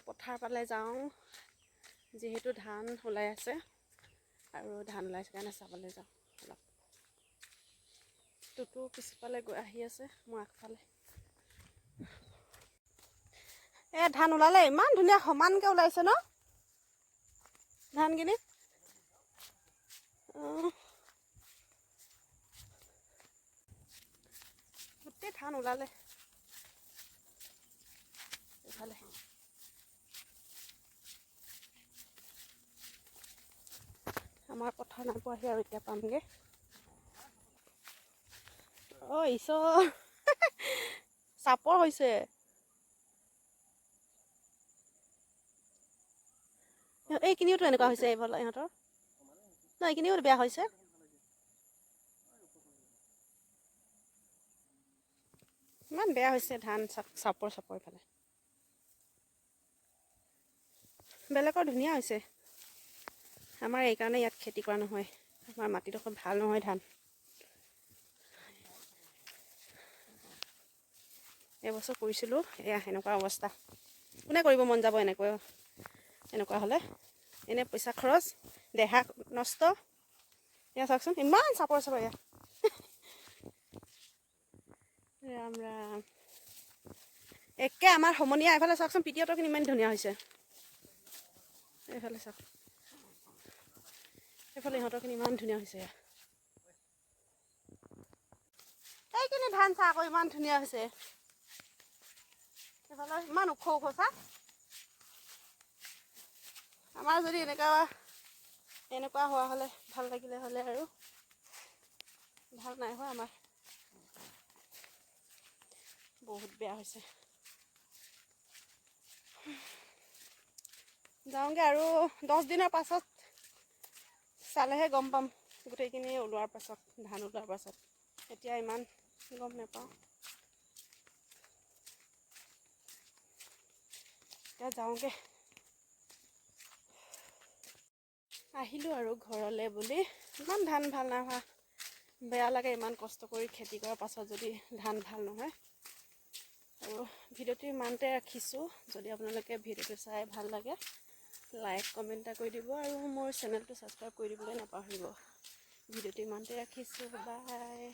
পথাৰ পালে যাওঁ, যিহেতু ধান ওলাই আছে আৰু ধান ওলাইছে কাৰণে চাবলৈ যাওঁ অলপ। টুটু পিছফালে গৈ আহি আছে, মই আগফালে। এই ধান ওলালে, ইমান ধুনীয়া সমানকৈ ওলাইছে ন ধানখিনি। গোটেই ধান ওলালে এইফালে। আমাৰ পথাৰ নাপাহি আৰু এতিয়া পামগৈ। অ' ঈশ্বৰ, চাপৰ হৈছে। এইখিনিওতো এনেকুৱা হৈছে এইফালে ইহঁতৰ ন, এইখিনিও বেয়া হৈছে। ইমান বেয়া হৈছে ধান চাপৰ চাপৰ এইফালে। বেলেগৰ ধুনীয়া হৈছে, আমাৰ এইকাৰণে ইয়াত খেতি কৰা নহয়। আমাৰ মাটিডোখৰ ভাল নহয় ধান। এইবছৰ কৰিছিলোঁ, এয়া এনেকুৱা অৱস্থা। কোনে কৰিব মন যাব এনেকুৱা হ'লে? এনে পইচা খৰচ, দেহা নষ্ট। এয়া চাওকচোন, ইমান চাপৰ চাপৰ এয়া। ৰাম ৰাম। একে আমাৰ সমনীয়া এইফালে চাওকচোন, পিতিহঁতৰখিনি ইমান ধুনীয়া হৈছে। এইফালে চাওক, এইফালে ইহঁতৰখিনি ইমান ধুনীয়া হৈছে। এয়া এইখিনি ধান চা আকৌ ইমান ধুনীয়া হৈছে। এইফালে ইমান ওখ ওখ চা। আমাৰ যদি এনেকুৱা হোৱা হ'লে ভাল লাগিলে হ'লে, আৰু ভাল নাই হোৱা আমাৰ, বহুত বেয়া হৈছে। যাওঁগৈ আৰু 10 দিনৰ পাছত চালেহে গম পাম, গোটেইখিনি ওলোৱাৰ পাছত, ধান ওলোৱাৰ পাছত। এতিয়া ইমান গম নাপাওঁ। এতিয়া যাওঁগৈ। আহিলোঁ আৰু ঘৰলৈ বুলি। ইমান ধান ভাল নাই হোৱা, বেয়া লাগে ইমান কষ্ট কৰি খেতি কৰাৰ পাছত যদি ধান ভাল নহয়। আৰু ভিডিঅ'টো ইমানতে ৰাখিছোঁ। যদি আপোনালোকে ভিডিঅ'টো চাই ভাল লাগে, লাইক কমেণ্ট এটা কৰি দিব আৰু মোৰ চেনেলটো ছাবস্ক্ৰাইব কৰি দিবলৈ নাপাহৰিব। ভিডিঅ'টো ইমানতে ৰাখিছোঁ, বাই।